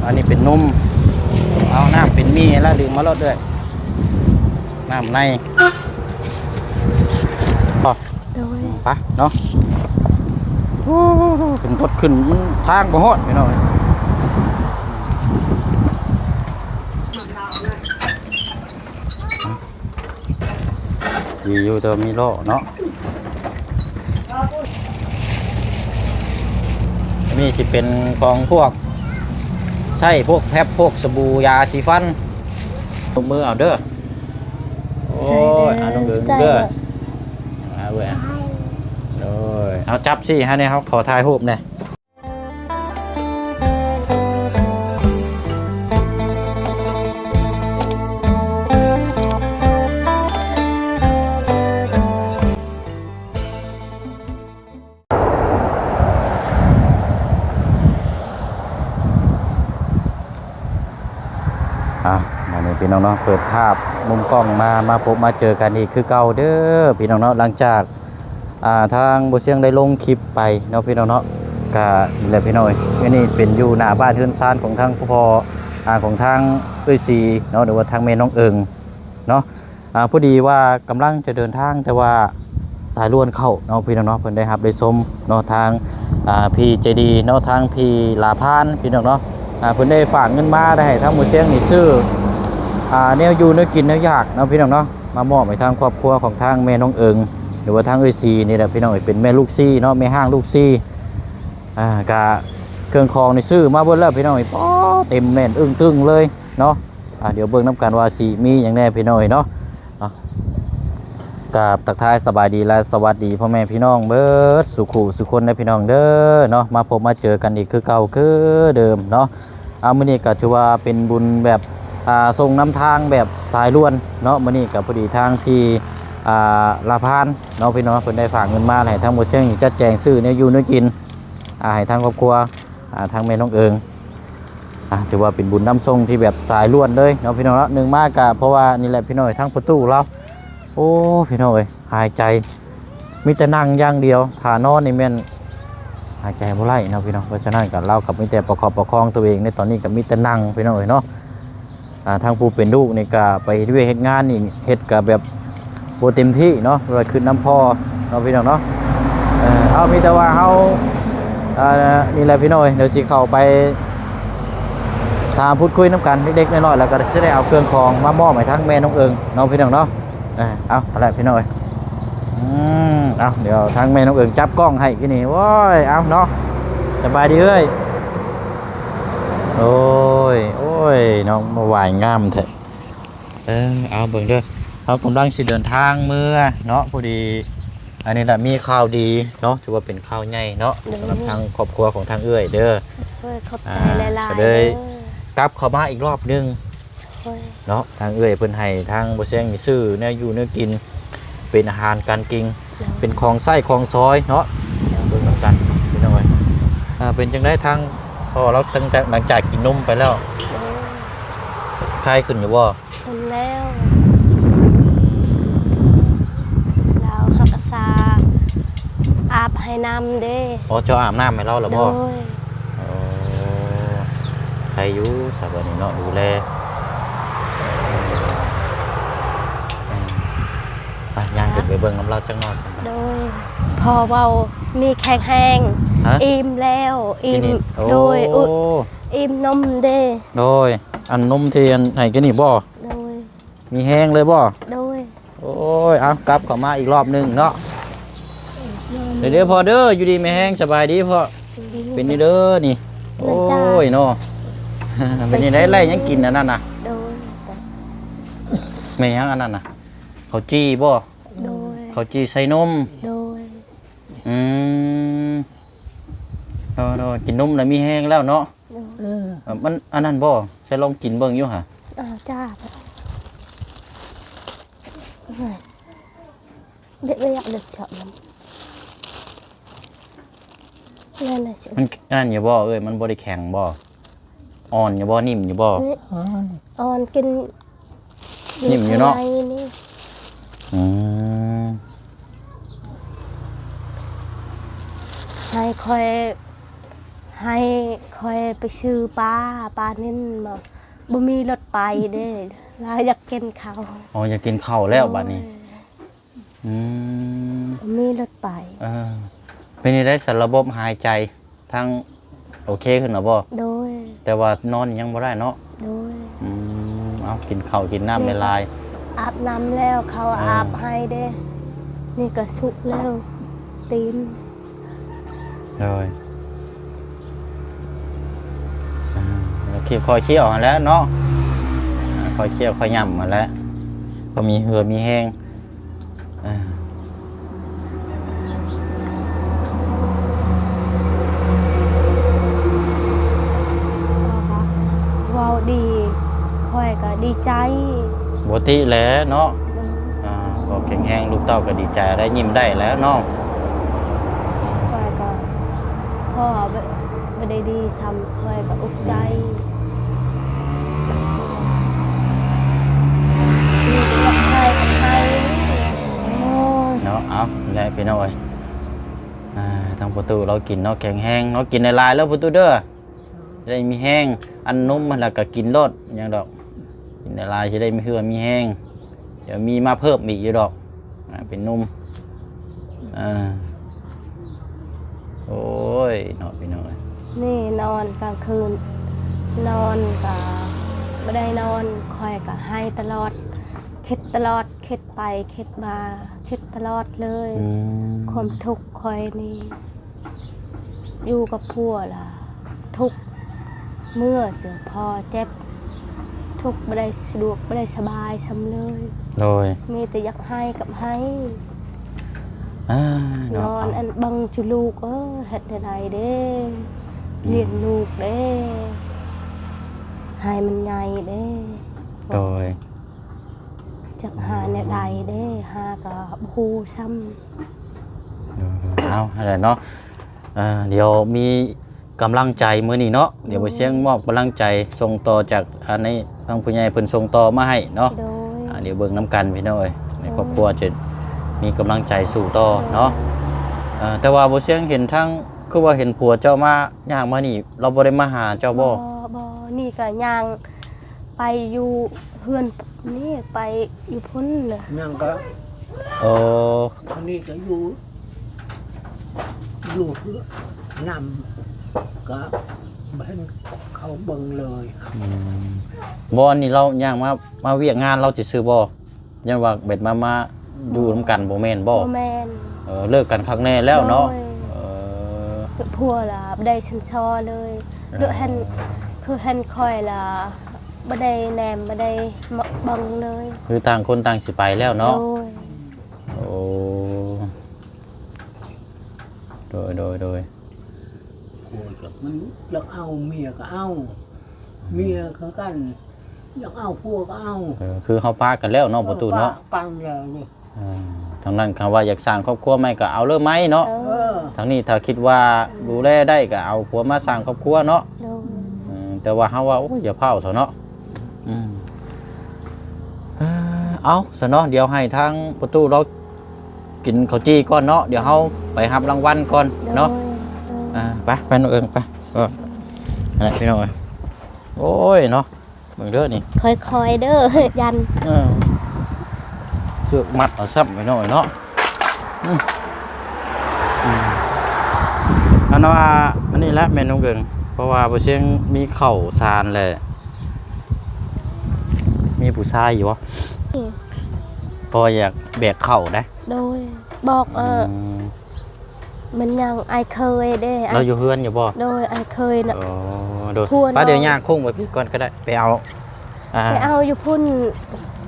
ອັນນີ້ເປັນນົມ ເອົານ້ຳເປັນໝີ່ແລ້ວ ດື່ມມາໂລດເອື້ອຍ ນ້ຳໃນ ໂດຍ ໄປເນາະ. ໂອ້ ເປັນລົດຂຶ້ນ ມັນທາງບໍ່ຮອດພີ່ນ້ອງ. ດີຢູ່ແຕ່ວ່າມີລໍ້ເນາະ. ອັນນີ້ຊິເປັນຂອງພວກໃຊ້ ພວກແຟບ ພວກສະບູ ຢາສີຟັນ ລົງມືເອົາເດີ. ໂອ້ຍ ເອົານ້ອງເອີງເດີ ເອົາເວີຍ ໂດຍ ເອົາຈັບຊີ້ໃຫ້ແດ່ ເຮົາຂໍຖ່າຍຮູບແດ່. ອ່ະ ມານີ້ພີ່ນ້ອງເນາະ ເປີດພາບມຸມກ້ອງມາ ມາພົບມາເຈີກັນອີກຄືເກົ່າເດີພີ່ນ້ອງເນາະ. ຫຼັງຈາກ ອ່າ ທາງບໍ່ຊຽງໄດ້ລົງຄລິບໄປເນາະພີ່ນ້ອງເນາະ ກະນີ້ແຫຼະພີ່ນ້ອງເອີຍ ອັນນີ້ເປັນຢູ່ໜ້າບ້ານເຮືອນຊານຂອງທາງພໍ່ ອ່າ ຂອງທາງເອື້ອຍສີເນາະ ຫຼືວ່າທາງແມ່ນ້ອງເອີງເນາະ. ອ່າ ພໍດີວ່າກຳລັງຈະເດີນທາງ ແຕ່ວ່າສາຍດ່ວນເຂົ້າເນາະພີ່ນ້ອງເນາະ ເພິ່ນໄດ້ຮັບໄດ້ຊົມເນາະ ທາງ ອ່າ ພີ່ໃຈດີເນາະ ທາງພີ່ຫຼາພານພີ່ນ້ອງເນາະ ອ່າ ເພິ່ນໄດ້ຝາກເງິນມາ ໄດ້ໃຫ້ທາງໝູ່ຊຽງນີ້ຊື້ ອ່າ ແນວຢູ່ແນວກິນແນວຢາກເນາະພີ່ນ້ອງເນາະ ມາມອບໃຫ້ທາງຄອບຄົວຂອງທາງແມ່ນ້ອງເອີງ ຫຼືວ່າທາງເອື້ອຍສີນີ້ແຫຼະພີ່ນ້ອງເອີຍ ເປັນແມ່ລູກສີ່ເນາະ ແມ່ຮ້າງລູກສີ່ ອ່າ ກະເຄື່ອງຂອງນີ້ຊື້ມາເບິດແລ້ວພີ່ນ້ອງເອີຍ ປ໊າ ເຕັມແໜ້ນອຶ້ງຕຶ້ງເລີຍເນາະ. ອ່າ ດຽວເບິ່ງນຳກັນວ່າຊິມີຫຍັງແດ່ພີ່ນ້ອງເອີຍເນາະ ເນາະ. ກາບທັກທາຍສະບາຍດີ ແລະ ສະຫວັດດີພໍ່ແມ່ພີ່ນ້ອງເບິດສູ່ຄູ່ສູ່ຄົນເດີພີ່ນ້ອງເດີເນາະ ມາພົບມາເຈີກັນອີກຄືເກົ່າຄືເດີມເນາະ. ອ່າ ມື້ນີ້ກໍຖືວ່າເປັນບຸນແບບ ອ່າ ສົ່ງນຳທາງແບບສາຍດ່ວນເນາະ ມື້ນີ້ກໍພໍດີທາງທີ່ ອ່າ ລາພານເນາະພີ່ນ້ອງ ເພິ່ນໄດ້ຝາກເງິນມາໃຫ້ທາງໝູ່ຊຽງຈັດແຈງຊື້ແນວຢູ່ແນວກິນ ອ່າ ໃຫ້ທາງຄອບຄົວ ອ່າ ທາງແມ່ນ້ອງເອີງ ອ່າ ຖືວ່າເປັນບຸນນຳສົ່ງທີ່ແບບສາຍດ່ວນເລີຍເນາະພີ່ນ້ອງເນາະ. ໜຶ່ງມາກະເພາະວ່ານີ້ແຫຼະພີ່ນ້ອງ ທາງພໍ່ຕູ້ລາວ ໂອ້ ພີ່ນ້ອງເອີຍ ຫາຍໃຈມີແຕ່ນັ່ງຢ່າງດຽວ ຖ້ານອນນີ້ແມ່ນຫາຍໃຈບໍ່ໄດ້ເນາະພີ່ນ້ອງ. ເພາະສະນັ້ນກະລາວກໍມີແຕ່ປະຄັບປະຄອງຕົວເອງ ໃນຕອນນີ້ກໍມີແຕ່ນັ່ງພີ່ນ້ອງເອີຍເນາະ. ອ່າ ທາງຜູ້ເປັນລູກນີ້ກະໄປເຮັດວຽກເຮັດງານນີ້ ເຮັດກະແບບບໍ່ເຕັມທີ່ເນາະ ວ່າຂຶ້ນນຳພໍ່ເນາະພີ່ນ້ອງເນາະ. ເອີ ເອົາ ມີແຕ່ວ່າເຮົາ ອ່າ ນີ້ແຫຼະພີ່ນ້ອງເອີຍ ດຽວຊິເຂົ້າໄປຖາມພູດຄຸຍນຳກັນເລັກໆນ້ອຍໆ ແລ້ວກໍຊິໄດ້ເອົາເຄື່ອງຂອງມາມອບໃຫ້ທາງແມ່ນ້ອງເອີງເນາະພີ່ນ້ອງເນາະ. ເອີ ເອົາ ຫັ້ນແຫຼະພີ່ນ້ອງເອີຍ ອືມ ເອົາ ດຽວທາງແມ່ນ້ອງເອີງຈັບກ້ອງໃຫ້ກີ້ນີ້ ໂອ້ຍ ເອົາເນາະ ສະບາຍດີເອີຍ. ໂອ້ຍ ໂອ້ຍ ນ້ອງມາຫວາຍງາມແທ້. ເອີ ເອົາ ເບິ່ງເດີ ເຮົາກຳລັງຊິເດີນທາງເມືອເນາະ ພໍດີ ອັນນີ້ລະມີຂ່າວດີເນາະ ຖືວ່າເປັນຂ່າວໃຫຍ່ເນາະ ໂດຍ ສຳລັບທາງຄອບຄົວຂອງທາງເອື້ອຍເດີ. ໂດຍ ຂອບໃຈຫຼາຍໆ ອ່າ ກໍເລີຍເດີ ກັບເຂົ້າມາອີກຮອບໜຶ່ງ ໂດຍ ເນາະ. ທາງເອື້ອຍເພິ່ນໃຫ້ທາງບໍ່ຊຽງນີ້ຊື້ແນວຢູ່ແນວກິນ ເປັນອາຫານການກິນ ໂດຍ ເປັນຂອງໃຊ້ຂອງສອຍເນາະ ໂດຍ ເບິ່ງນຳກັນພີ່ນ້ອງເອີຍ. ເປັນຈັ່ງໃດທາງພໍ່ລາວ ຫຼັງຈາກກິນນົມໄປແລ້ວ ໂດຍ ໄຄຂຶ້ນຢູ່ບໍ່? ຂຶ້ນແລ້ວ ລາວຮັກສາ ອາບໃຫ້ນ້ຳເດ້. ອໍ ເຈົ້າອາບນ້ຳໃຫ້ລາວແລ້ວບໍ່? ໂດຍ ໂອ້ ໄຄຢູ່ຊະ ບາດນີ້ເນາະ ດູແລ. ໄປ ຍ່າງຂຶ້ນໄປເບິ່ງນຳລາວຈັກໜ້ອຍ. ໂດຍ ພໍ່ເວົ້າມີແຂງແຮງ ອີ່ມແລ້ວ ອີ່ມ ໂດຍ ອີ່ມນົມເດ້. ໂດຍ ອັນນົມທີ່ອັນໃຫ້ກິນນີ້ບໍ່? ໂດຍ ມີແຮງເລີຍບໍ່? ໂດຍ ໂອ້ຍ ເອົາ ກັບເຂົ້າມາອີກຮອບໜຶ່ງເນາະ. ເດີໆ ພໍ່ເດີ ຢູ່ດີມີແຮງ ສະບາຍດີພໍ່. ເປັນນີ້ເດີນີ້ ໂອ້ຍເນາະ ເປັນນີ້ໄດ້ ໄດ້ຫຍັງກິນອັນນັ້ນນະ? ໂດຍ ແມ່ນຫຍັງອັນນັ້ນນະ? ເຂົ້າຈີ່ບໍ່? ໂດຍ ເຂົ້າຈີ່ໃສ່ນົມ. ໂດຍ ອືມ ໂດຍໆ ກິນນົມແລ້ວມີແຮງແລ້ວເນາະ. ເອີ ມັນອັນນັ້ນບໍ່? ໃສ່ລອງກິນເບິ່ງຢູ່ຫາ. ອາ ຈ້າ ເດັກບໍ່ຢາກເດັກເຈາະມັນ ນັ້ນນະ ມັນນັ້ນຢູ່ບໍ່ເອີຍ? ມັນບໍ່ໄດ້ແຂງບໍ່? ອ່ອນຢູ່ບໍ່? ນິ້ມຢູ່ບໍ່? ອ່ອນ ອ່ອນ ກິນ ນິ້ມຢູ່ເນາະ. ອືມ ໃຫ້ຂ້ອຍ ໃຫ້ຂ້ອຍໄປຊື້ປາ ປານິນມາ ບໍ່ມີລົດໄປເດ້ ລາວຢາກກິນເຂົ້າ. ອໍ ຢາກກິນເຂົ້າແລ້ວບາດນີ້. ໂດຍ. ອືມ ບໍ່ມີລົດໄປ. ເອີ ເປັນຈັ່ງໃດຊັ້ນ ລະບົບຫາຍໃຈ ທັງໂອເຄຂຶ້ນແລ້ວບໍ່? ໂດຍ. ແຕ່ວ່ານອນຍັງບໍ່ໄດ້ເນາະ? ໂດຍ. ອືມ ເອົາ ກິນເຂົ້າກິນນ້ຳຫຼາຍໆ. ອາບນ້ຳແລ້ວ ເຂົາ ເອີ ອາບໃຫ້ເດ້. ນີ້ກໍສຸກແລ້ວ ຕີນ. ໂດຍ. ອ່າ ແລ້ວຄ່ອຍໆ ຄຽວຫັ້ນແຫຼະເນາະ. ອ່າ ຄ່ອຍໆ ຄ່ອຍຍ່ຳຫັ້ນແຫຼະ ພໍມີເຫື່ອມີແຮງ. ອ່າ ເວົ້າດີ ຂ້ອຍກໍດີໃຈ. ບໍ່ຕິແຫຼະເນາະ. ໂດຍ. ອ່າ ພໍແຂງແຮງ ລູກເຕົ້າກໍດີໃຈ ໄດ້ຍິ້ມໄດ້ແລ້ວເນາະ. ຂ້ອຍກໍ ພໍ່ ບໍ່ໄດ້ດີສ່ຳ ຂ້ອຍກໍອຸກໃຈ. ອືມ ມີແຕ່ຢາກໃຫ້ກັບໃຫ້. ໂອ້ຍ ເນາະ. ເອົາແຫຼະພີ່ນ້ອງເອີຍ ອ່າ ທາງພໍ່ຕູ້ລາວກິນເນາະ ແຂງແຮງເນາະ. ກິນຫຼາຍໆ ເດີພໍ່ຕູ້ເດີ ໄດ້ມີແຮງ. ອັນນົມຫັ້ນລະກໍກິນໂລດ ຫຍັງດອກ ກິນຫຼາຍໆ ຊິໄດ້ມີເຫື່ອມີແຮງ. ດຽວມີມາເພີ່ມອີກຢູ່ດອກ ອ່າ ເປັນໜຸ່ມ. ອ່າ ໂອ້ຍ ເນາະ ພີ່ນ້ອງເອີຍ. ນີ້ນອນກາງຄືນ ນອນກະບໍ່ໄດ້ນອນ ຂ້ອຍກະໄຫ້ຕະຫຼອດ ຄິດຕະຫຼອດ ຄິດໄປຄິດມາ ຄິດຕະຫຼອດເລີຍ. ອືມ ຄວາມທຸກຂ້ອຍນີ້ ຢູ່ກັບຜົວລະທຸກ ເມື່ອເຈີພໍ່ເຈັບ ທຸກ ບໍ່ໄດ້ສະດວກ ບໍ່ໄດ້ສະບາຍສ່ຳເລີຍ. ໂດຍ. ມີແຕ່ຢາກໄຫ້ກັບໄຫ້. ອ່າ ເນາະ ນອນ ເອົາ ອັນເບິ່ງຈຸລູກເອີຍ ເຮັດແນວໃດເດ້ ອືມ ລ້ຽງລູກເດ້ ໃຫ້ມັນໃຫຍ່ເດ້. ໂດຍ. ຈັກຫາແນວໃດເດ້ ຫາກໍບໍ່ຮູ້ຊ້ຳ. ເອົາ ຫັ້ນແຫຼະເນາະ. ເອີ ດຽວມີກຳລັງໃຈມື້ນີ້ເນາະ ດຽວ ໂດຍ ບໍ່ຊຽງມອບກຳລັງໃຈສົ່ງຕໍ່ຈາກ ອັນນີ້ ທາງຜູ້ໃຫຍ່ເພິ່ນສົ່ງຕໍ່ມາໃຫ້ເນາະ. ໂດຍ. ອ່າ ດຽວເບິ່ງນຳກັນພີ່ນ້ອງເອີຍ ໃນ ໂດຍ ຄອບຄົວຈະມີກຳລັງໃຈສູ້ຕໍ່ເນາະ. ໂດຍ. ເອີ ແຕ່ວ່າບໍ່ຊຽງເຫັນທາງ ຄືວ່າເຫັນຜົວເຈົ້າມາຍ່າງມານີ້ ລາວບໍ່ໄດ້ມາຫາເຈົ້າບໍ່? ບໍ່ ບໍ່ ນີ້ກໍຍ່າງໄປຢູ່ເຮືອນນີ້ ໄປຢູ່ພຸ້ນນະ. ຍັງກໍ ໂອ້ ອັນນີ້ກໍຢູ່ ຢູ່ເຮືອນນຳ ກໍບໍ່ເຫັນເຂົາເບິ່ງເລີຍ. ອືມ ບໍ່ ອັນນີ້ລາວຍ່າງມາ ມາວຽກງານລາວຊື່ໆບໍ່? ຢ້ານວ່າແບບມາ ມາຢູ່ນຳກັນບໍ່ແມ່ນບໍ່? ບໍ່ແມ່ນ. ເອີ ເລີກກັນຄັກແນ່ແລ້ວເນາະ. ໂດຍ. ເອີ ຜົວລະບໍ່ໄດ້ຊັນຊໍເລີຍ. ເອີ ເລີກຫັ້ນ ຄືຫັ້ນຂ້ອຍລະບໍ່ໄດ້ແນມ ບໍ່ໄດ້ເບິ່ງເລີຍ. ຄືຕ່າງຄົນຕ່າງຊິໄປແລ້ວເນາະ. ໂດຍ. ໂອ້ ໂດຍ ໂດຍ ໂດຍ. ຜົວຈັກມັນຢາກເອົາ ເມຍກໍເອົາ ເມຍຄືກັນ ຢາກເອົາຜົວກໍເອົາ. ເອີ ຄືເຮົາປະກັນແລ້ວເນາະ ເອີ ປະຕູເນາະ ປະກັນແລ້ວນີ້. ອ່າ ທາງນັ້ນຄຳວ່າຢາກສ້າງຄອບຄົວໃໝ່ກໍເອົາເລີຍໃໝ່ເນາະ. ເອີ ທາງນີ້ຖ້າຄິດວ່າ ເອີ ດູແລໄດ້ກໍເອົາຜົວມາສ້າງຄອບຄົວເນາະ. ໂດຍ. ອືມ ແຕ່ວ່າເຮົາວ່າ ໂອ້ຍ ຢ່າຟ້າວຊະເນາະ. ອືມ ເອົາຊະເນາະ ດຽວໃຫ້ທາງປະຕູລາວກິນເຂົ້າຈີ່ກ່ອນເນາະ ດຽວເຮົາໄປຮັບລາງວັນກ່ອນເນາະ. ໂດຍ ໂດຍ. ອ່າ ໄປ ໄປນ້ອງເອີງ ໄປ. ເອີ ນັ້ນແຫຼະພີ່ນ້ອງເອີຍ ໂອ້ຍເນາະ. ເບິ່ງເດີນີ້ ຄ່ອຍໆເດີ ຢັນ. ເອີ ເຊືອກມັດເອົາຊ້ຳໄປໜ້ອຍເນາະ. ອືມ ອືມ ອັນວ່າ ອັນນີ້ແຫຼະແມ່ນ້ອງເອີງ ເພາະວ່າບໍ່ຊຽງມີເຂົ້າສານແຫຼະ. ມີຜູ້ຊາຍຢູ່ບໍ່? ນີ້ ພໍຢາກແບກເຂົ້າໄດ໋. ໂດຍ. ບອກ ອືມ ເອີ ມັນຍັງອ້າຍເຄີຍເດ້ ລາວຢູ່ເຮືອນຢູ່ບໍ່? ໂດຍ ອ້າຍເຄີຍນະ. ອໍ ໂດຍ. ໄປ ດຽວຍ່າງໂຄ້ງໄປພີ້ກ່ອນກໍໄດ້ ໄປເອົາ ອ່າ ໄປເອົາຢູ່ພຸ້ນ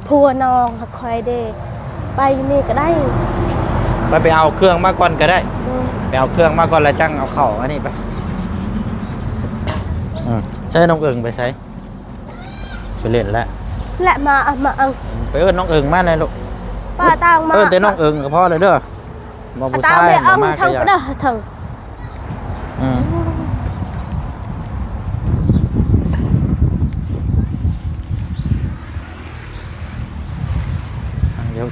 ຜົວນ້ອງຫາຂ້ອຍເດ້ ໄປຢູ່ນີ້ກໍໄດ້. ໄປ ໄປເອົາເຄື່ອງມາກ່ອນກໍໄດ້. ໂດຍ. ໄປເອົາເຄື່ອງມາກ່ອນ ແລ້ວຈັ່ງເອົາເຂົ້າອັນນີ້ໄປ. ອືມ ໃສ່ນ້ອງເອີງໄປໃສ? ໄປຫຼິ້ນແລ້ວ ແລະມາ ເອົາມາເອົາ ໄປເອີ້ນນ້ອງເອີງມາແດ່ລູກ. ປ້າຕາງມາ ເອີ້ນແຕ່ນ້ອງເອີງກໍພໍແລ້ວເດີ. ບໍ່ ຜູ້ຊາຍບໍ່ມາກໍຢ່າ ເດີເຖິງ. ອືມ ດຽວ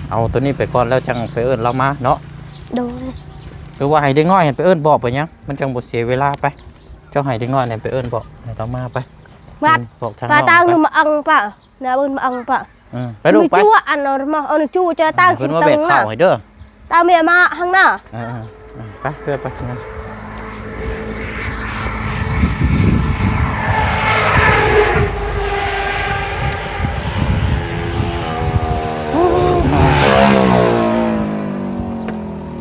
ເອົາໂຕນີ້ໄປກ່ອນ ແລ້ວຈັ່ງໄປເອີ້ນລາວມາເນາະ. ໂດຍ. ຫຼືວ່າໃຫ້ເດັກນ້ອຍຫັ້ນໄປເອີ້ນບອກໄປຫຍັງ ມັນຈັ່ງບໍ່ເສຍເວລາໄປ. ເຈົ້າໃຫ້ເດັກນ້ອຍນັ້ນໄປເອີ້ນບອກ ໃຫ້ລາວມາໄປ ບາດ ອືມ ບອກທາງ ປາ ນ້ອງ ຕາງ ໄປ ມາອັງປະ ນາເບິ່ງມາອັງປະ ເອີ ໄປລູກໄປ ຈຸອັນອອນມາ ເອົາຈຸຈະຕາງ ເພິ່ນມາແບກເຂົ້າໃຫ້ເດີ ຕາເມຍມາທາງໜ້າ ເອີ ເອີ ໄປ ເພື່ອໄປ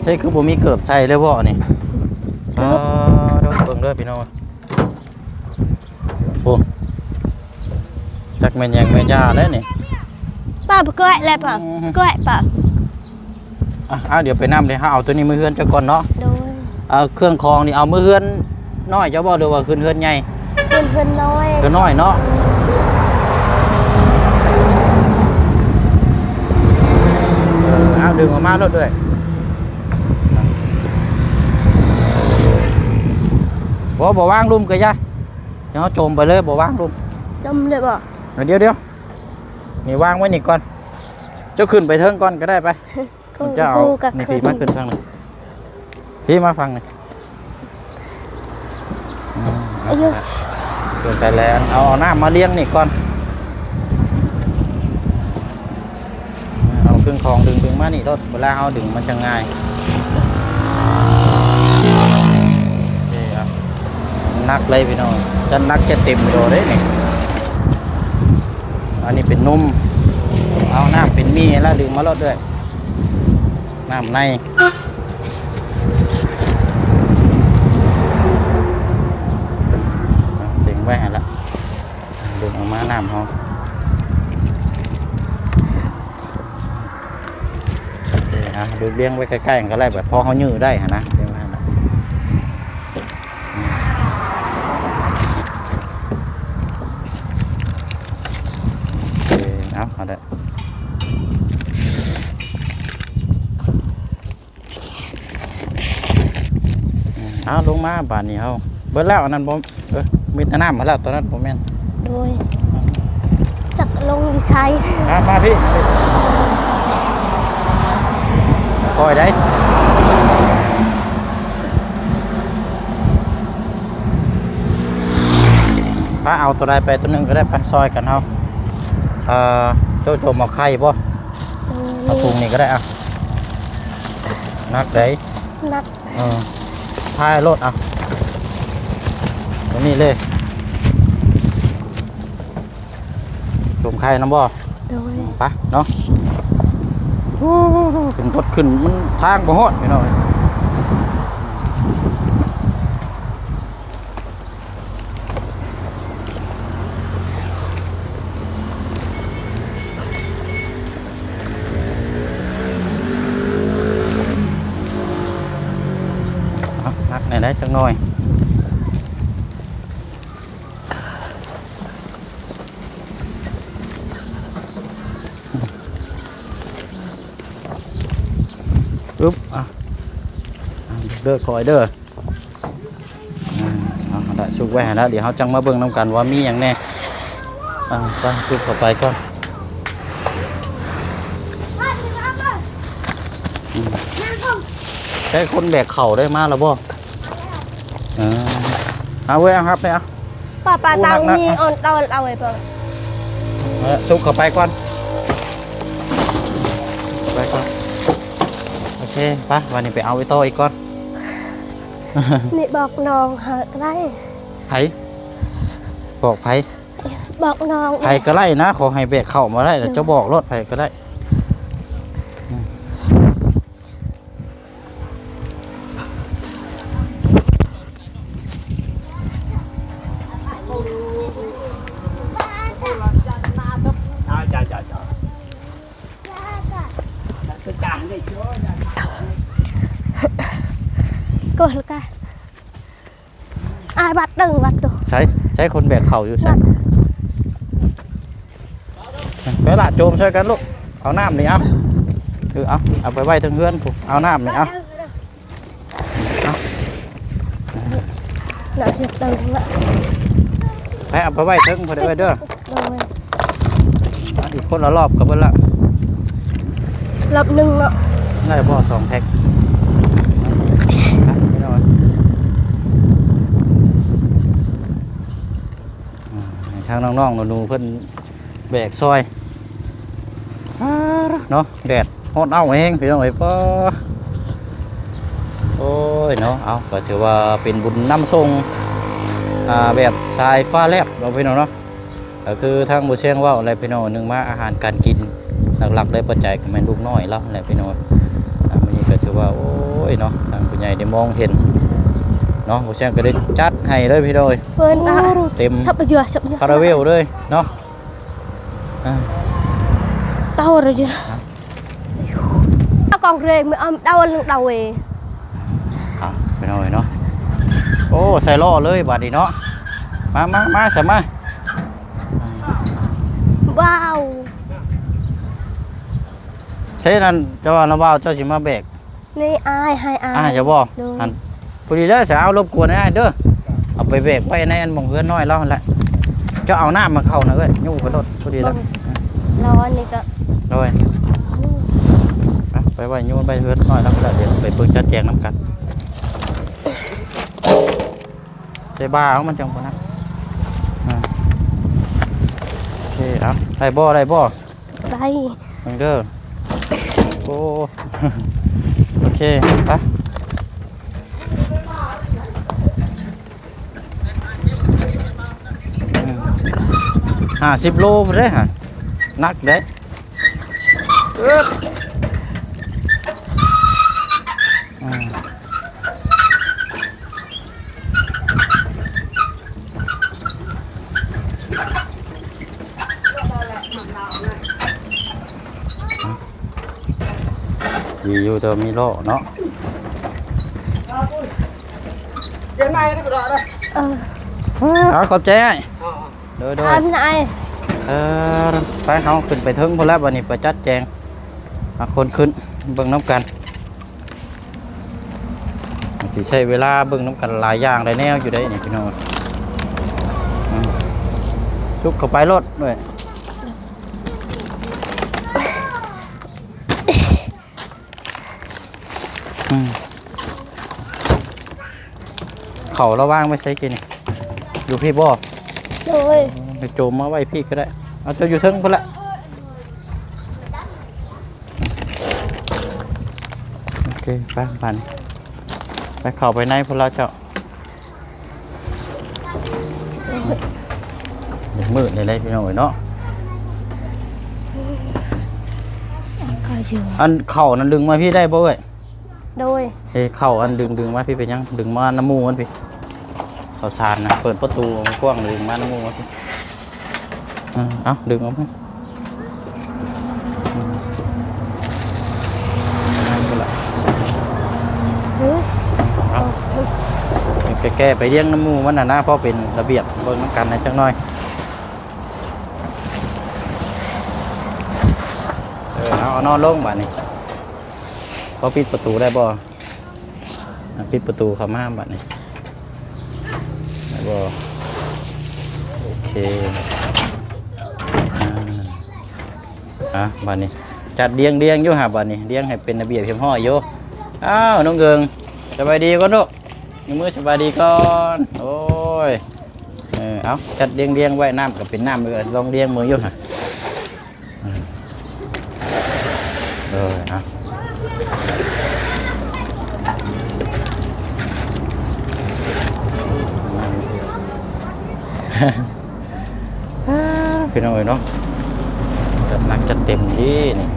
ໃສ່ຄືບໍ່ມີເກີບໃສ່ເລີຍບໍ່ນີ້ ເກີບ ເບິ່ງເດີພີ່ນ້ອງ. ໂອ້ ຈັກແມ່ນຫຍັງແມ່ນຢາແລ້ວນີ້ ປ້າ ໄປແກະແລ້ວ ປ້າ ອືມ ແກະ ປ້າ ອ່ະ ອ່ະ ດຽວໄປນຳເດ້ ເຮົາເອົາໂຕນີ້ເມືອເຮືອນເຈົ້າກ່ອນເນາະ ໂດຍ ເອົາເຄື່ອງຂອງນີ້ ເອົາເມືອເຮືອນນ້ອຍເຈົ້າບໍ່ ຫຼືວ່າຂຶ້ນເຮືອນໃຫຍ່ ຂຶ້ນເຮືອນນ້ອຍ ເຮືອນນ້ອຍເນາະ ເອີ ເອົາດຶງອອກມາໂລດເອື້ອຍ. ບໍ່ ບໍ່ວາງລຸ່ມກະຢ່າ ດຽວເຮົາຈົມໄປເລີຍ ບໍ່ວາງລຸ່ມ ຈົມເລີຍບໍ່ ດຽວໆ ນີ້ວາງໄວ້ນີ້ກ່ອນ ເຈົ້າຂຶ້ນໄປເທິງກ່ອນກະໄດ້ໄປ ເຈົ້າເອົາ ນີ້ ມາຂຶ້ນຝັ່ງນີ້ ພີ້ມາຝັ່ງນີ້ ອືມ ເອົາ ຂຶ້ນໄປແລ້ວ ເອົາ ເອົານ້ຳມາລຽງນີ້ກ່ອນ ເອົາເຄື່ອງຂອງດຶງ ດຶງມານີ້ໂລດ ເວລາເຮົາດຶງມັນຈະງ່າຍ ເອີ ໜັກເລີຍພີ່ນ້ອງ ຈັດໜັກຈັດເຕັມຢູ່ເດ້ນີ້ ອັນນີ້ເປັນນົມ ເອົານ້ຳເປັນໝີ່ແລ້ວດຶງມາໂລດເດີ້ ນ້ຳໃນ ເຕັງໄວ້ຫັ້ນລະ ດຶງອອກມານ້ຳເຮົາ ເອີ ອ່ະ ລຽງໄວ້ໃກ້ໆກັນກໍໄດ້ ແບບພໍເຮົາຍື້ໄດ້ຫັ້ນນະ ລຽງໄວ້ຫັ້ນນະ ເອີ ເອົາ ເອົາໄດ້ ເອົາ ລົງມາບາດນີ້ເຮົາ ເບິດແລ້ວອັນນັ້ນບໍ່ ເອີ ມີແຕ່ນ້ຳໝົດແລ້ວ ຕົວນັ້ນບໍ່ແມ່ນ ໂດຍ ຈັກລົງຢູ່ໃສ ມາ ມາພີ້ ຄ່ອຍໄດ໋ ພາເອົາຕົວໃດໄປຕົວໜຶ່ງກໍໄດ້ ໄປຊ່ອຍກັນເຮົາ ເອີ ໂຈະໂຈມເອົາໄຂ່ບໍ່ ເອົາ ເອົາຖົງນີ້ກໍໄດ້ ອ່ະ ໜັກໄດ໋ ໜັກ ເອີ ພາຍໂລດ ອ່ະ ຕົວນີ້ເລີຍ ໂຈມໄຂ່ນຳບໍ່ ໂດຍ ໄປເນາະ ໂອ້ ຂຶ້ນລົດຂຶ້ນ ມັນທາງບໍ່ຮອດພີ່ນ້ອງ ເອົາ ໜັກແດ່ໄດ໋ຈັກໜ້ອຍ ອຶບ ອ່ະ ອ່ະ ເດີ ຄ່ອຍເດີ ອ່າ ເອົາ ຫັ້ນລະ ສຸກໄວ້ຫັ້ນລະ ດຽວເຮົາຈັ່ງມາເບິ່ງນຳກັນວ່າມີຫຍັງແດ່ ອ່າ ໄປ ສຸກເຂົ້າໄປກ່ອນ ອືມ ໃຊ້ຄົນແບກເຂົ້າໄດ້ມາແລ້ວບໍ່? ເອີ ເອົາເວີຍ ເອົາຮັບແດ່ ເອົາ ປ້າ ປ້າ ໂອ້ ຕັງ ໜັກໆ ມີ ອ່ອນເຕົາເອົາໄວ້ບໍ່? ເອີ ສຸກເຂົ້າໄປກ່ອນ ໄປກ່ອນ ໂອເຄ ໄປ ບາດນີ້ໄປເອົາໄອ້ໂຕ້ອີກກ່ອນ ນີ້ບອກນ້ອງໃຫ້ກໍໄດ້ ໃຜ? ບອກໃຜ? ບອກນ້ອງ ໃຜກໍໄດ້ນະ ຂໍໃຫ້ແບກເຂົ້າມາໄດ້ ເຈົ້າບອກໂລດ ໃຜກໍໄດ້ ອືມ. ກະລະກະ ອ້າຍ ວັດເດີ ວັດໂຕ ໃສ ໃສ ຄົນແບກເຂົ້າຢູ່ໃສ? ໄປລະ ໂຈມຊ່ອຍກັນລູກ ເອົານ້ຳນີ້ ເອົາ ເອີ ເອົາ ເອົາໄປໄວ້ເທິງເຮືອນພຸ້ນ ເອົານ້ຳນີ້ ເອົາ ເອົາ ໜ້າເຮັດເດີລະ ໄປ ເອົາໄປໄວ້ເທິງພຸ້ນເດີ ເດີ ໂດຍ ອີກຄົນລະລອບກໍເບິດລະ ລອບໜຶ່ງເນາະ ໄດ້ບໍ່ສອງແພັກ ໄປ ພີ່ນ້ອງ ໄປ ໄປ ໄປ. ທາງນ້ອງໆ ໜູໆ ເພິ່ນແບກຊ່ອຍ ອາ ເນາະ ແດດຮ້ອນເອົາແຮງ ພີ່ນ້ອງເອີຍ ປາ ໂອ້ຍເນາະ ເອົາ ກໍຖືວ່າເປັນບຸນນຳສົ່ງ ອາ ແບບສາຍຟ້າແລບເນາະ ພີ່ນ້ອງເນາະ. ກໍຄືທາງບໍ່ແຊງເວົ້າແຫຼະພີ່ນ້ອງ ໜຶ່ງມາອາຫານການກິນ ຫຼັກໆ ແລະ ປັດໄຈກໍແມ່ນລູກນ້ອຍລາວແຫຼະພີ່ນ້ອງ. ອາ ມື້ນີ້ກໍຖືວ່າ ໂອ້ຍເນາະ ທາງຜູ້ໃຫຍ່ໄດ້ມອງເຫັນເນາະ ບໍ່ແຊງກໍໄດ້ຈັດໃຫ້ເລີຍພີ່ນ້ອງເອີຍ ເພິ່ນ ໂອ້ ເຕັມ ສັບເຍາະ ສັບເຍາະ ຄາຣາເວວເລີຍເນາະ. ອາ ເຕົ້າເລີຍ ເອົາກອງເຣງ ເອົາເດົາເອງ ເດົາເອງ ເອົາໄປໜ້ອຍເນາະ. ໂອ້ ໃສ່ລໍ້ເລີຍບາດນີ້ເນາະ. ມາ ມາ ມາ ສະມາ ວ້າວ ໃສ່ນັ້ນ ເຈົ້າວ່າລະວ່າເຈົ້າຊິມາແບກ ນີ້ອ້າຍ ໃຫ້ອ້າຍ ອ້າຍຈະບໍ່? ໂດຍ ອັນ ພໍດີເດີ ສະ ເອົາລົບກວນອ້າຍເດີ ເອົາໄປແບກໄວ້ໃນອັນໝ່ອງເຮືອນນ້ອຍລາວຫັ້ນແຫຼະ. ເຈົ້າເອົານ້ຳມາເຂົ້ານະເອື້ອຍ ຍູ້ໄປໂລດ ພໍດີແລ້ວ ແລ້ວອັນນີ້ກໍ ໂດຍ ອືມ ໄປ ໄປໄວ້ ຍູ້ໄວ້ເຮືອນນ້ອຍລາວກໍໄດ້ ດຽວໄປເບິ່ງຈັດແຈງນຳກັນ. ໃສ່ບ່າເອົາ ມັນຈັ່ງບໍ່ໜັກ. ອາ ໂອເຄ ເອົາ ໄດ້ບໍ່? ໄດ້ບໍ່? ໄດ້ ເບິ່ງເດີ ໂອ້ ໂອເຄ ໄປ ອືມ ຫ້າສິບໂລພຸ້ນເດ້ຫະ ໜັກເດ້ ອືມ. ດີຢູ່ແຕ່ວ່າມີລໍ້ເນາະ ປ່ຽນໃໝ່ເດີກໍໄດ້ເດີ ເອີ ເອົາ ຂອບໃຈອ້າຍ ໂດຍໆ ເອີ ໄປ ເຮົາຂຶ້ນໄປເທິງພຸ້ນແລ້ວ ບາດນີ້ໄປຈັດແຈງ ອາ ຄົນຂຶ້ນ ເບິ່ງນຳກັນ. ຊິໃຊ້ເວລາເບິ່ງນຳກັນຫຼາຍຢ່າງຫຼາຍແນວຢູ່ເດ້ນີ້ພີ່ນ້ອງ ອືມ ສຸກເຂົ້າໄປໂລດເວີຍ ອືມ ເຂົ້າລະວາງໄວ້ໃສກີ້ນີ້ ຢູ່ພີ້ບໍ່? ໂດຍ ໄປໂຈມມາໄວ້ພີ້ກໍໄດ້ ເອົາ ເຈົ້າຢູ່ເທິງພຸ້ນລະ. ໂອເຄ ໄປບາດນີ້ ໄປເຂົ້າໄປໃນພຸ້ນລະເຈົ້າ ມືດແດ່ໆ ພີ່ນ້ອງເອີຍເນາະ ອັນເຂົ້ານັ້ນດຶງມາພີ້ໄດ້ບໍ່ເອື້ອຍ? ໂດຍ ເອີ ເຂົ້າອັນດຶງ ດຶງມາພີ້ເປັນຫຍັງ ດຶງມານຳໝູ່ມັນພີ້ ເຂົ້າສານນະ ເປີດປະຕູກວ້າງ ດຶງມານຳໝູ່ມັນພີ້. ອືມ ເອົາ ດຶງອອກມາ ອືມ ນັ້ນພຸ້ນລະ ເອີ ເອົາ ເອົາ ແກ້ໄປລ້ຽງນຳໝູ່ມັນຫັ້ນນະ ພໍເປັນລະບຽບ ເບິ່ງນຳກັນແດ່ຈັກໜ້ອຍ ເອີ ເອົາ ເອົານອນລົງບາດນີ້ ພໍປິດປະຕູໄດ້ບໍ່? ອ່ະ ປິດປະຕູເຂົ້າມາບາດນີ້ ແລ້ວກໍ ໂອເຄ ອ່າ ອ່ະ ບາດນີ້ຈັດລຽງໆຢູ່ຫາ ບາດນີ້ລຽງໃຫ້ເປັນລະບຽບຮຽບຮ້ອຍຢູ່. ອ້າວ ນ້ອງເກີງ ສະບາຍດີກ່ອນລູກ ຍົກມືສະບາຍດີກ່ອນ. ໂອ້ຍ ເອີ ເອົາ ຈັດລຽງໆໄວ້ ນ້ຳກໍເປັນນ້ຳ ເອີ ລອງລຽງເບິ່ງຢູ່ຫາ. ເອີ ເອົາ ພີ່ນ້ອງເອີຍເນາະ ຈັດໜັກຈັດເຕັມດີນີ້.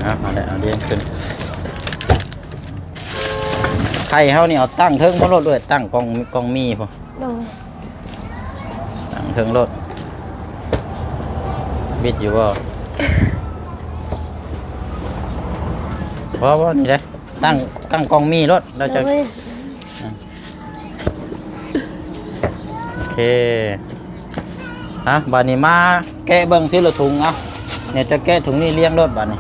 ເອົາ ເອົາແຫຼະ ເອົາລຽງຂຶ້ນ. ໄຂ່ເຮົານີ້ເອົາຕັ້ງເທິງພຸ້ນໂລດເອື້ອຍ ຕັ້ງກ່ອງ ກ່ອງໝີ່ພຸ້ນ. ໂດຍ ຕັ້ງເທິງໂລດ. ບິດຢູ່ບໍ່? ບໍ່ ບໍ່ ນີ້ເດ້ ຕັ້ງ ຕັ້ງກ່ອງໝີ່ໂລດ ແລ້ວຈະ ໂດຍ ອືມ ໂອເຄ. ອ່ະ ບາດນີ້ມາແກະເບິ່ງທີລະຖົງ. ອ່ະ ດຽວຈະແກະຖົງນີ້ລຽງໂລດບາດນີ້.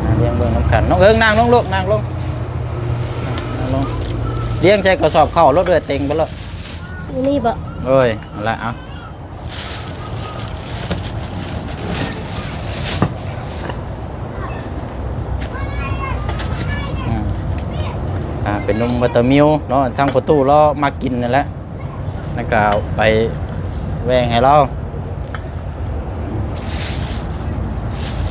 ອ່ະ ລຽງເບິ່ງນຳກັນ. ນ້ອງເອີງ ນັ່ງລົງລູກ ນັ່ງລົງ ນັ່ງລົງ. ລຽງໃສ່ກະສອບເຂົ້າໂລດເອີຍ ເຕັງໄປໂລດ. ນີ້ບໍ່? ໂອ້ຍ ຫັ້ນລະ ເອົາ. ອືມ ໄປ ອ່າ ເປັນນົມວິຕາມິວເນາະ ທາງພໍ່ຕູ້ລາວມັກກິນນັ້ນແຫຼະ ແລ້ວກໍໄປແບ່ງໃຫ້ລາວ.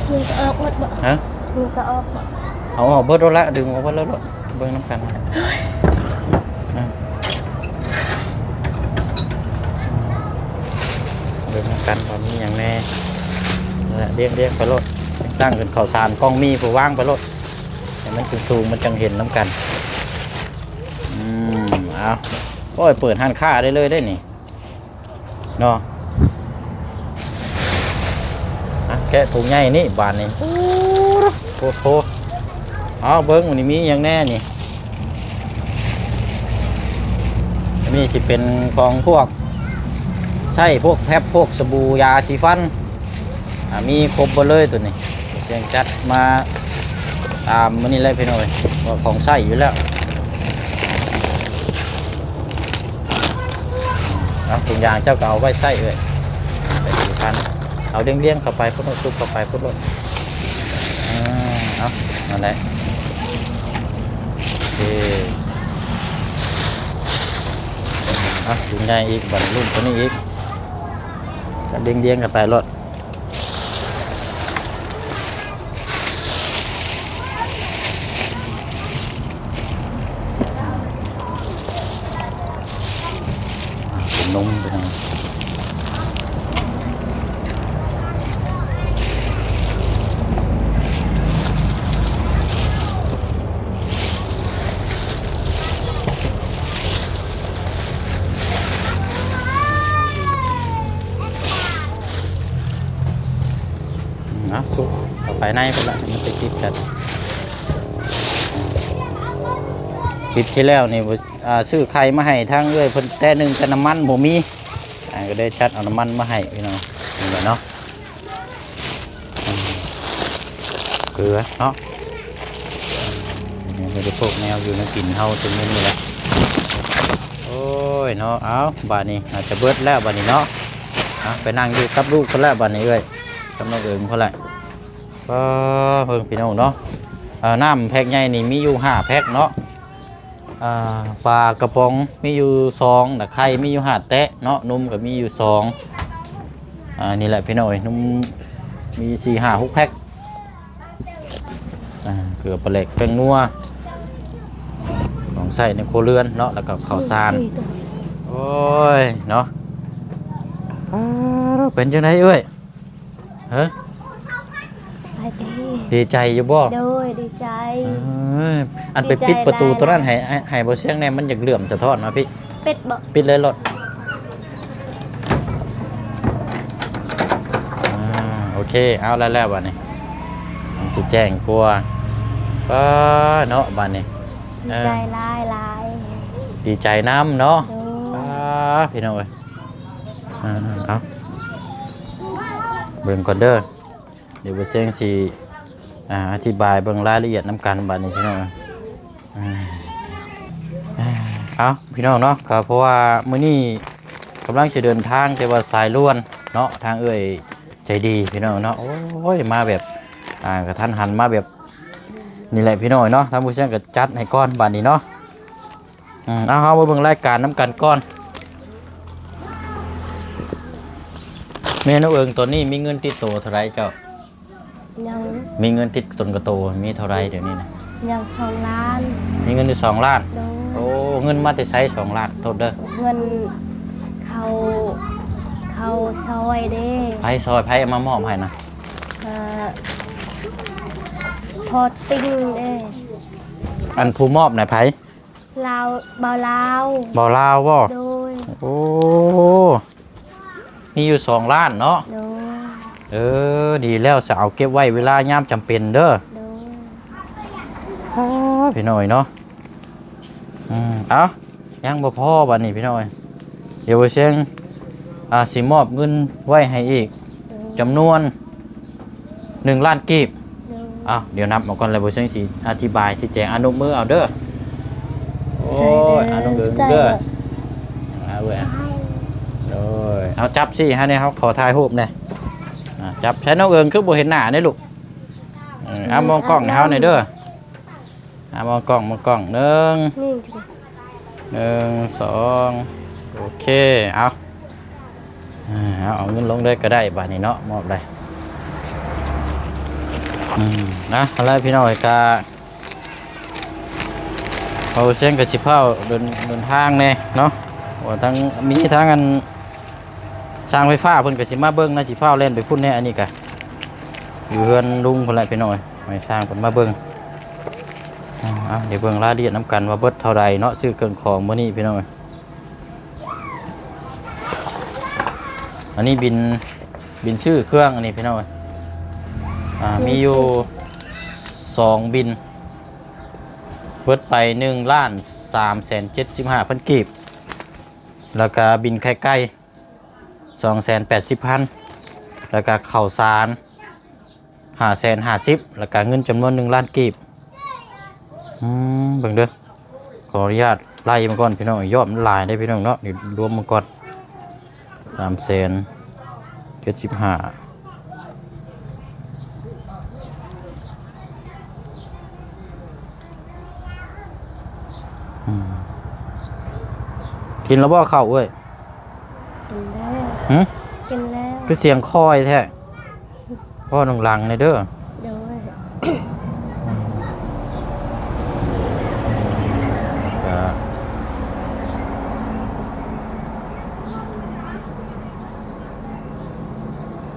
ນີ້ກໍອອກໝົດບໍ່? ຮະ? ນີ້ກໍອອກບໍ່? ເອົາອອກເບິດໂລດລະ ດຶງອອກເບິດໂລດ ເບິ່ງນຳກັນ ເບິ່ງນຳກັນວ່າມີຫຍັງແດ່. ນັ້ນແຫຼະ ລຽງໆໄປໂລດ ຕັ້ງເປັນເຂົ້າສານກ່ອງໝີ່ ຜູ້ວາງໄປໂລດ ໃຫ້ມັນສູງໆ ມັນຈັ່ງເຫັນນຳກັນ. ອືມ ເອົາ ໂອ້ຍ ເປີດຮ້ານຄ້າໄດ້ເລີຍເດ້ນີ້ເນາະ. ອ່ະ ແກະຖົງໃຫຍ່ນີ້ບາດນີ້ ໂອ້ໂຫ ເອົາເບິ່ງ ນີ້ມີຫຍັງແດ່ນີ້. ອັນນີ້ຊິເປັນຂອງພວກໃຊ້ ພວກແພັບ ພວກສະບູ ຢາສີຟັນ ອ່າ ມີຄົບເບິດເລີຍໂຕນີ້ ແຈ້ງຈັດມາຕາມມື້ນີ້ແຫຼະພີ່ນ້ອງເອີຍ ວ່າຂອງໃຊ້ຢູ່ແລ້ວ. ເອົາ ທຸກຢ່າງເຈົ້າກໍເອົາໄວ້ໃຊ້ເອີຍ ໃສ່ສີຟັນ ເອົາລຽງໆເຂົ້າໄປພຸ້ນ ຊຸບເຂົ້າໄປພຸ້ນໂລດ. ອ່າ ເອົາ ນັ້ນແຫຼະ ໂອເຄ ອ່ະ ຖົງໃຫຍ່ອີກ ບັດລຸ້ນໂຕນີ້ອີກ ກໍລຽງໆກັນໄປໂລດ. ເປັນນົມ ເປັນຫຍັງ ເອົາ ສຸກເຂົ້າໄປໃນພຸ້ນລະ ມັນໄປຕິດກັນ. ຄລິບທີ່ແລ້ວນີ້ ອ່າ ຊື້ໄຂ່ມາໃຫ້ທາງເອື້ອຍເພິ່ນແຕ່ໜຶ່ງ ແຕ່ນ້ຳມັນບໍ່ມີ ອ່າ ກໍໄດ້ຈັດເອົານ້ຳມັນມາໃຫ້ພີ່ນ້ອງ ນີ້ແຫຼະເນາະ. ເກືອເນາະ ນີ້ກໍພວກແນວຢູ່ໃນກິນເຮົາ ເປັນແນວນີ້ແຫຼະ. ໂອ້ຍເນາະ ເອົາ ບາດນີ້ອາດຈະເບິດແລ້ວບາດນີ້ເນາະ. ອ່ະ ໄປນັ່ງຢູ່ກັບລູກເພິ່ນແລ້ວບາດນີ້ ເອື້ອຍກັບນ້ອງເອີງເພິ່ນແຫຼະ. ກໍເບິ່ງພີ່ນ້ອງເນາະ ເອີ ນ້ຳແພັກໃຫຍ່ນີ້ມີຢູ່ຫ້າແພັກເນາະ. ອ່າ ປາກະປ໋ອງມີຢູ່ສອງ ແລະ ໄຂ່ມີຢູ່ຫ້າແຕະເນາະ ນົມກໍມີຢູ່ສອງ. ອ່າ ນີ້ແຫຼະພີ່ນ້ອງເອີຍ ນົມມີສີ່ຫ້າຫົກແພັກ. ອ່າ ເກືອ ປາແຫຼກ ແປ້ງນົວ ຂອງໃຊ້ໃນຄົວເຮືອນເນາະ ແລ້ວກໍເຂົ້າສານ. ໂອ້ຍເນາະ ອ້າວ ເປັນຈັ່ງໃດເອື້ອຍ? ຮະ? ສະບາຍດີ. ດີໃຈຢູ່ບໍ່? ໂດຍ ດີໃຈ. ເອີ ອັນໄປປິດປະຕູໂຕນັ້ນໃຫ້ ໃຫ້ ໃຫ້ບໍ່ສຽງແດ່ ມັນຢາກເຫຼື້ອມສະທ້ອນມາພີ້. ປິດບໍ່? ປິດເລີຍໂລດ. ອ່າ ໂອເຄ ເອົາແລ້ວ ແລ້ວບາດນີ້ ມັນຊິແຈ້ງກວ່າ. ປ້າເນາະ ບາດນີ້ ດີໃຈ ເອີ ຫຼາຍໆ. ດີໃຈນຳເນາະ. ໂດຍ. ປ້າ ພີ່ນ້ອງເອີຍ ອ່າ ເອົາ ເບິ່ງກ່ອນເດີ ດຽວບໍ່ເສັງຊິ ອ່າ ອະທິບາຍເບິ່ງລາຍລະອຽດນຳກັນບາດນີ້ພີ່ນ້ອງ. ອ່າ ເອົາ ພີ່ນ້ອງເນາະ ກໍເພາະວ່າມື້ນີ້ກຳລັງຊິເດີນທາງ ແຕ່ວ່າສາຍດ່ວນເນາະ ທາງເອື້ອຍໃຈດີພີ່ນ້ອງເນາະ. ໂອ້ຍ ມາແບບ ອ່າ ກະທັນຫັນ ມາແບບນີ້ແຫຼະພີ່ນ້ອງເນາະ. ທາງຜູ້ຊ່ຽງກໍຈັດໃຫ້ກ່ອນບາດນີ້ເນາະ. ອືມ ເອົາ ເຮົາມາເບິ່ງລາຍການນຳກັນກ່ອນ. ແມ່ນ້ອງເອີງ ຕອນນີ້ມີເງິນຕິດໂຕເທົ່າໃດເຈົ້າ? ຍັງ. ມີເງິນຕິດຕົນກະໂຕມີເທົ່າໃດດຽວນີ້ນະ? ຍັງສອງລ້ານ. ມີເງິນຢູ່ສອງລ້ານ. ໂດຍ. ໂອ້ ເງິນມາແຕ່ໃສສອງລ້ານ? ໂທດເດີ ເງິນເຂົາ ເຂົາຊ່ອຍເດ້. ໃຜຊ່ອຍ? ໃຜເອົາມາມອບໃຫ້ນະ? ເອີ ພໍ່ຕິງເດ້. ອັນຜູ້ມອບນະໃຜ? ລາວ ບ່າວລາວ. ບ່າວລາວບໍ່? ໂດຍ. ໂອ້ ມີຢູ່ສອງລ້ານເນາະ. ໂດຍ. ເອີ ດີແລ້ວ ສະເອົາເກັບໄວ້ເວລາຍາມຈຳເປັນເດີ. ໂດຍ. ອ້າ ພີ່ນ້ອງເນາະ. ອືມ ເອົາ ຍັງບໍ່ພໍບາດນີ້ພີ່ນ້ອງເອີຍ. ດຽວບໍ່ເສັງ ອ່າ ຊິມອບເງິນໄວ້ໃຫ້ອີກ ໂດຍ ຈຳນວນ ໜຶ່ງລ້ານກີບ. ໂດຍ. ເອົາ ດຽວນັບມາກ່ອນ ແລ້ວບໍ່ເສັງຊິອະທິບາຍຊີ້ແຈງ. ອະນຸມືເອົາເດີ. ໂອ້ຍ ອະນຸເດີ ເດີ. ເອົາເວີຍ ໂດຍ. ເອົາຈັບຊີ້ໃຫ້ແດ່ ເຮົາຂໍຖ່າຍຮູບແດ່. ອ່າ ຈັບໃຫ້ນ້ອງເອີງ ຄືບໍ່ເຫັນໜ້າເດ້ລູກ. ເອີ ເອົາມອງກ້ອງໃຫ້ເຮົາແດ່ເດີ. ອ່າ ມອງກ້ອງ ມອງກ້ອງ ໜຶ່ງ ນີ້ ໜຶ່ງ ສອງ ໂອເຄ ເອົາ ອ່າ ເອົາ ເອົາເງິນລົງເລີຍກໍໄດ້ບາດນີ້ເນາະ ມອບເລີຍ ອືມ ນະ ຫັ້ນແຫຼະພີ່ນ້ອງເອີຍ ກະ ເຮົາແຊງກໍຊິພາວເດີນ ເດີນທາງແດ່ເນາະ ວ່າທາງ ມີທາງອັນ ຊ່າງໄຟຟ້າເພິ່ນກໍຊິມາເບິ່ງນະ ຊິພາວແລ່ນໄປພຸ້ນແດ່ ອັນນີ້ກະຢູ່ເຮືອນລຸງພຸ້ນແຫຼະພີ່ນ້ອງເອີຍ ໃຫ້ຊ່າງເພິ່ນມາເບິ່ງ ເອົາ ດຽວເບິ່ງລາຍລະອຽດນຳກັນວ່າເບິດເທົ່າໃດເນາະ ຊື້ເຄື່ອງຂອງມື້ນີ້ພີ່ນ້ອງເອີຍ ອັນນີ້ບິນ ບິນຊື້ເຄື່ອງອັນນີ້ພີ່ນ້ອງເອີຍ ອ່າ ມີຢູ່ສອງບິນ ເບິດໄປໜຶ່ງລ້ານສາມແສນເຈັດສິບຫ້າພັນກີບ ແລ້ວກະບິນໄຂ່ໄກ່ສອງແສນແປດສິບພັນ ແລ້ວກະເຂົ້າສານຫ້າແສນຫ້າສິບ ແລ້ວກະເງິນຈຳນວນໜຶ່ງລ້ານກີບ ອືມ ເບິ່ງເດີ ຂໍອະນຸຍາດໄລ່ມັນກ່ອນພີ່ນ້ອງ ຍອດມັນຫຼາຍເດ້ພີ່ນ້ອງເນາະ ດຽວລວມມັນກ່ອນ ສາມແສນເຈັດສິບຫ້າ ອືມ ກິນແລ້ວບໍ່ເຂົ້າເອື້ອຍ? ກິນແລ້ວ ຫຶ? ກິນແລ້ວ ຄືສຽງຄ່ອຍແທ້? ເວົ້າດັງໆແດ່ເດີ ໂດຍ ກະ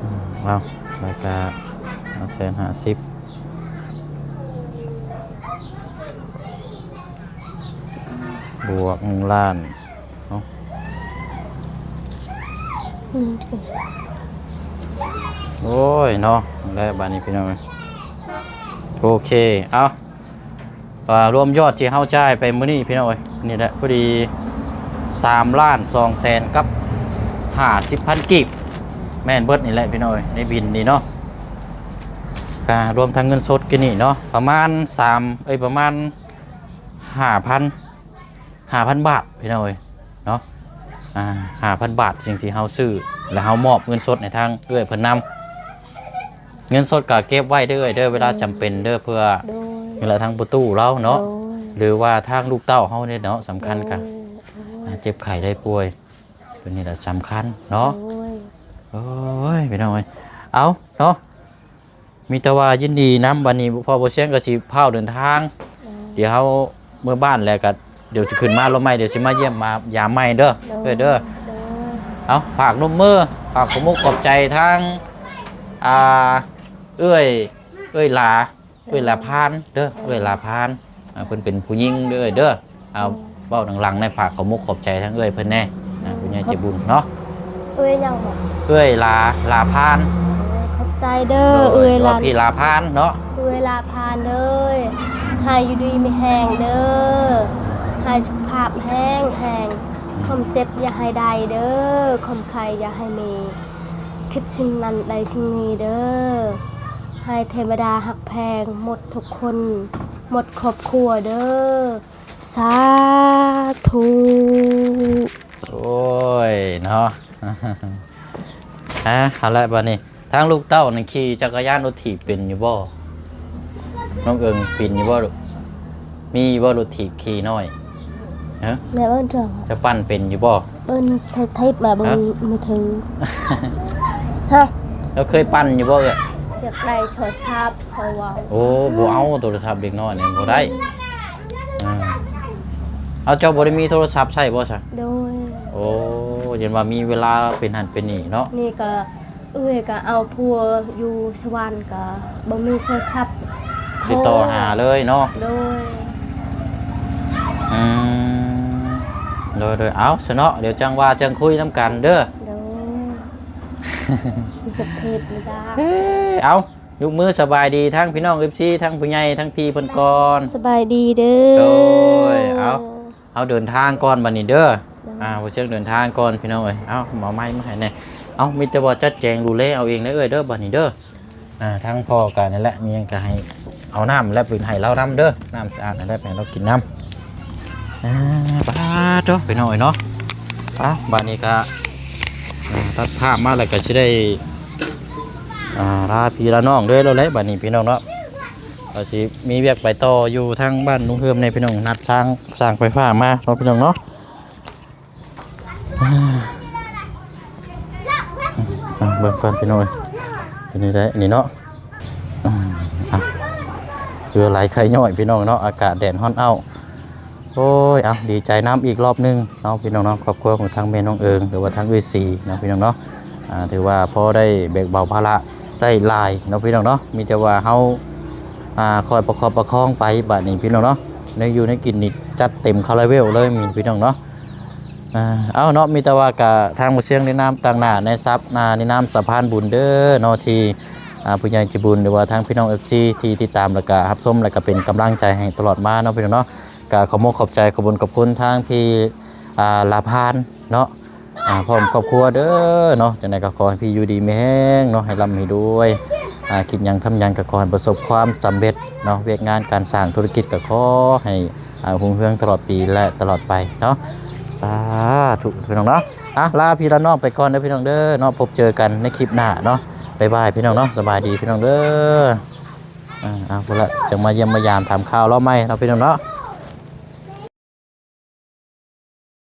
ອືມ ເອົາ ແລ້ວກະຫ້າແສນຫ້າສິບ ບວກໜຶ່ງລ້ານ ເອົາ ໂອ້ຍເນາະ ແລ້ວບາດນີ້ພີ່ນ້ອງ ໂອເຄ ເອົາ ອ່າ ລວມຍອດທີ່ເຮົາຈ່າຍໄປມື້ນີ້ພີ່ນ້ອງເອີຍ ນີ້ແຫຼະ ພໍດີສາມລ້ານສອງແສນກັບຫ້າສິບພັນກີບ ແມ່ນເບິດນີ້ແຫຼະພີ່ນ້ອງເອີຍ ໃນບິນນີ້ເນາະ ກະລວມທັງເງິນສົດກິນນີ້ເນາະ ປະມານສາມ ເອີຍ ປະມານຫ້າພັນ ຫ້າພັນບາດພີ່ນ້ອງເອີຍເນາະ ອ່າ ຫ້າພັນບາດ ສິ່ງທີ່ເຮົາຊື້ ແລ້ວເຮົາມອບເງິນສົດໃຫ້ທາງເອື້ອຍເພິ່ນນຳ ເງິນສົດກໍເກັບໄວ້ເດີເອື້ອຍເດີ ເວລາຈຳເປັນເດີ ເພື່ອ ໂດຍ ນີ້ແຫຼະ ທາງພໍ່ຕູ້ລາວເນາະ ໂດຍ ຫຼືວ່າທາງລູກເຕົ້າເຮົານີ້ເນາະ ສຳຄັນກະ ໂດຍ ໂດຍ ອ່າ ເຈັບໄຂ້ໄດ້ປ່ວຍ ຕົວນີ້ແຫຼະສຳຄັນເນາະ ໂດຍ ໂອ້ຍ ພີ່ນ້ອງເອີຍ ເອົາເນາະ ມີແຕ່ວ່າຍິນດີນຳ ບັດນີ້ພໍ່ບໍ່ຊຽງກໍຊິພາວເດີນທາງ ໂດຍ ດຽວເຮົາເມືອບ້ານແລ້ວກໍ ດຽວຊິຂຶ້ນມາລອບໃໝ່ ດຽວຊິມາຢ້ຽມມາຢາມໃໝ່ເດີ ໂດຍ ເອື້ອຍເດີ ໂດຍ ເອົາ ຝາກນົບມື ຝາກຂອບມຸກຂອບໃຈທາງ ອ່າ ເອື້ອຍ ເອື້ອຍຫຼາ ເອື້ອຍຫຼາພານເດີ ເອື້ອຍຫຼາພານ ອ່າ ເພິ່ນເປັນຜູ້ຍິງເດີ ເດີ ເອົາ ເວົ້າດັງໆແດ່ ຝາກຂອບມຸກຂອບໃຈທາງເອື້ອຍເພິ່ນແດ່ ອ່າ ຜູ້ໃຫຍ່ໃຈບຸນເນາະ ເອື້ອຍຫຍັງບໍ? ເອື້ອຍຫຼາ ຫຼາພານ ໂອ້ຍ ຂອບໃຈເດີ ໂດຍ ເອື້ອຍຫຼາ ພີ່ຫຼາພານເນາະ ເອື້ອຍຫຼາພານເດີ ໃຫ້ຢູ່ດີມີແຮງເດີ ໃຫ້ສຸຂະພາບແຮງແຮງ ຄວາມເຈັບຢ່າໃຫ້ໄດ້ເດີ ຄວາມໄຂ້ຢ່າໃຫ້ມີ ຄິດສິ່ງນັ້ນໄດ້ສິ່ງນີ້ເດີ ໃຫ້ເທວະດາຮັກແພງໝົດທຸກຄົນ ໝົດຄອບຄົວເດີ ສາທຸ ໂອ້ຍເນາະ ອ່າ ເອົາລະ ບາດນີ້ທາງລູກເຕົ້ານັ້ນຂີ່ຈັກກະຍານລົດຖີບເປັນຢູ່ບໍ່? ນ້ອງເອີງເປັນຢູ່ບໍ່ລູກ? ມີຢູ່ບໍ່ລົດຖີບຂີ່ນ້ອຍ? ຮະ? ແມ່ເອີ້ນເທື່ອ ຈະປັ່ນເປັນຢູ່ບໍ່? ເອີ້ນເທບມາເບິ່ງ ຮະ? ມືຖື ຮະ? ແລ້ວເຄີຍປັ່ນຢູ່ບໍ່ເອື້ອຍ? ຢາກໄດ້ໂທລະສັບ ເຂົາເວົ້າ ໂອ້ ບໍ່ເອົາໂທລະສັບເດັກນ້ອຍນີ້ບໍ່ໄດ້ ອ່າ ເອົາ ເຈົ້າບໍ່ໄດ້ມີໂທລະສັບໃຊ້ບໍ່ຊະ? ໂດຍ ໂອ້ ຢ້ານວ່າມີເວລາເປັນຫັ້ນເປັນນີ້ເນາະ ນີ້ກະ ເອື້ອຍກະເອົາຜົວຢູ່ສະຫວັນ ກະບໍ່ມີໂທລະສັບ ຕິດຕໍ່ຫາເລີຍເນາະ ໂດຍ ອືມ ໂດຍໆ ເອົາຊະເນາະ ດຽວຈັ່ງວ່າຈັ່ງຄຸຍນຳກັນເດີ ໂດຍ ເທບບໍ່ໄດ້ ເອີ ເອົາ ຍົກມືສະບາຍດີທັງພີ່ນ້ອງ ເອັຟຊີ ທັງຜູ້ໃຫຍ່ ທັງພີ່ເພິ່ນກ່ອນ ສະບາຍດີເດີ ໂດຍ ເອົາ ເຮົາເດີນທາງກ່ອນບັດນີ້ເດີ ໂດຍ ອ່າ ບໍ່ເຊີງເດີນທາງກ່ອນພີ່ນ້ອງເອີຍ ເອົາ ເອົາໄມ້ມາໃຫ້ແດ່ ເອົາ ມີແຕ່ວ່າຈັດແຈງດູແລເອົາເອງເດີເອື້ອຍເດີ ບັດນີ້ເດີ ອ່າ ທາງພໍ່ກໍນັ້ນແຫຼະ ມີຫຍັງກໍໃຫ້ເອົານ້ຳແລ້ວໄປໃຫ້ລາວນຳເດີ ນ້ຳສະອາດນັ້ນແຫຼະໄປໃຫ້ລາວກິນນຳ ອ່າ ປາດໂທ້ ພີ່ນ້ອງເອີຍເນາະ ໄປ ບັດນີ້ກໍ ອ່າ ຕັດພາບມາແລ້ວກໍຊິໄດ້ ອ່າ ລາພີ່ລານ້ອງເດີແລ້ວແຫຼະ ບັດນີ້ພີ່ນ້ອງເນາະ ກໍຊິມີວຽກໄປຕໍ່ຢູ່ທາງບ້ານລຸງເຮີມແດ່ພີ່ນ້ອງ ນັດຊ່າງ ຊ່າງໄຟຟ້າມາເນາະພີ່ນ້ອງເນາະ. ອ່າ ອ່າ ເບິ່ງກ່ອນພີ່ນ້ອງເອີຍ ເປັນຈັ່ງໃດອັນນີ້ເນາະ. ອືມ ອ່ະ ເຫື່ອໄຫຼໄຂ້ຍ້ອຍພີ່ນ້ອງເນາະ ອາກາດແດດຮ້ອນອ້າວ. ໂອ້ຍ ເອົາ ດີໃຈນຳອີກລອບໜຶ່ງເນາະພີ່ນ້ອງເນາະ ຄອບຄົວຂອງທາງແມ່ນ້ອງເອີງ ຫຼືວ່າທາງເອື້ອຍສີເນາະພີ່ນ້ອງເນາະ. ອ່າ ຖືວ່າພໍໄດ້ແບກເບົາພາລະໄດ້ຫຼາຍເນາະພີ່ນ້ອງເນາະ ມີແຕ່ວ່າເຮົາ ອ່າ ຄອຍປະຄັບປະຄອງໄປບາດນີ້ພີ່ນ້ອງເນາະ. ແນວຢູ່ແນວກິນນີ້ຈັດເຕັມຄາລາເວວເລີຍພີ່ນ້ອງເນາະ. ອ່າ ເອົາເນາະ ມີແຕ່ວ່າກະທາງບໍ່ຊຽງໃນນາມຕາງໜ້າໃນສັບ ອ່າ ໃນນາມສະພານບຸນເດີເນາະ ທີ່ ອ່າ ຜູ້ໃຫຍ່ໃຈບຸນ ຫຼືວ່າທາງພີ່ນ້ອງເອັຟຊີທີ່ຕິດຕາມ ແລ້ວກະຮັບຊົມ ແລ້ວກະເປັນກຳລັງໃຈໃຫ້ຕະຫຼອດມາເນາະພີ່ນ້ອງເນາະ. ກະຂໍມຸກຂອບໃຈ ຂອບຄຸນ ຂອບຄຸນທາງພີ່ ອ່າ ລາພານເນາະ ອ່າ ພ້ອມຄອບຄົວເດີເນາະ. ຈັ່ງໃດກໍຂໍໃຫ້ພີ່ຢູ່ດີມີແຮງເນາະ ໃຫ້ລ່ຳໃຫ້ລວຍ ອ່າ ຄິດຫຍັງທຳຫຍັງກໍຂໍໃຫ້ປະສົບຄວາມສຳເລັດເນາະ ວຽກງານການສ້າງທຸລະກິດກໍຂໍໃຫ້ ອ່າ ຮຸ່ງເຮືອງຕະຫຼອດປີ ແລະ ຕະຫຼອດໄປເນາະ. ສາທຸພີ່ນ້ອງເນາະ. ອ່ະ ລາພີ່ລານ້ອງໄປກ່ອນເດີພີ່ນ້ອງເດີເນາະ ພົບເຈີກັນໃນຄລິບໜ້າເນາະ. ບາຍບາຍພີ່ນ້ອງເນາະ ສະບາຍດີພີ່ນ້ອງເດີ. ອ່າ ເອົາ ພຸ້ນລະ ຈັ່ງມາຢ້ຽມມາຢາມຖາມຂ່າວລາວໃໝ່ເນາະພີ່ນ້ອງເນາະ.